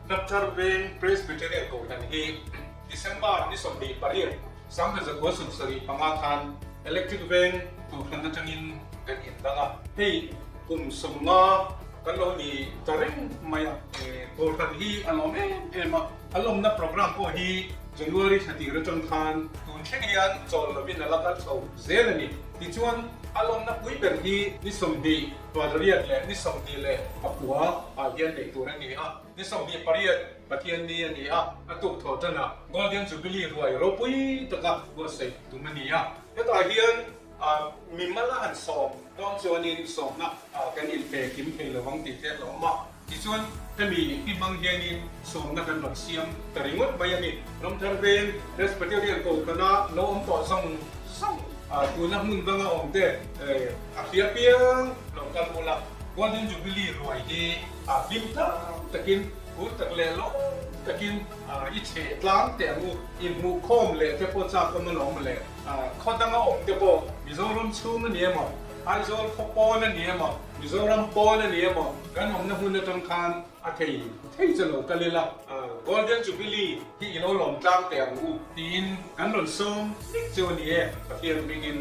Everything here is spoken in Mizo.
Ramthar Veng Presbyterian Kohhran hi December ni 28 1975 khan Electric Veng Kohhran atangin kan indang a. Hei kum 50 kan lo ni ta reng mai a. Kohhran hi a lawm em em a, a lawmna programme pawh hi January thla tir atang khan tun thleng hian chawl lovin a la kal chho zel a ni. Tichuan a lawmna pui ber hi ni 28 leh ni 29 ah hian neih tur a ni a. Ni 28 Pathianni a ni a, a tuk thawh tanah Golden Jubilee ruai ropui taka buatsaih tum a ni a. Hetah hian mimal a han sawm dawn chuanin sawmna kan inpe kim thei lo ang tih te a awm a. Tichuan, hemi hi hmang hianin sawmna kan rawn siam ta ringawt mai a ni. Ramthar Veng Presbyterian Kohhrana lo awm tawh zawng zawng tuna hmun danga awm te a hria piang lo kal ula. Golden Jubilee ruai hi hlim tlang takin, phur tak leh lawm takin i chheh tlang teh ang u. Inhmuhkhawm leh te pawh chak awm alawm le. Khaw danga awm te pawh Mizoram chhung a ni emaw, Aizawl khaw pawn a ni emaw, Mizoram pawn a ni emaw, kan awmna hmun atang khan a thei thei che lo kal ila, Golden Jubilee hi i lo lawm tlang teh ang u tiin kan rawn sawm mek chu a ni e, Pathian hmingin.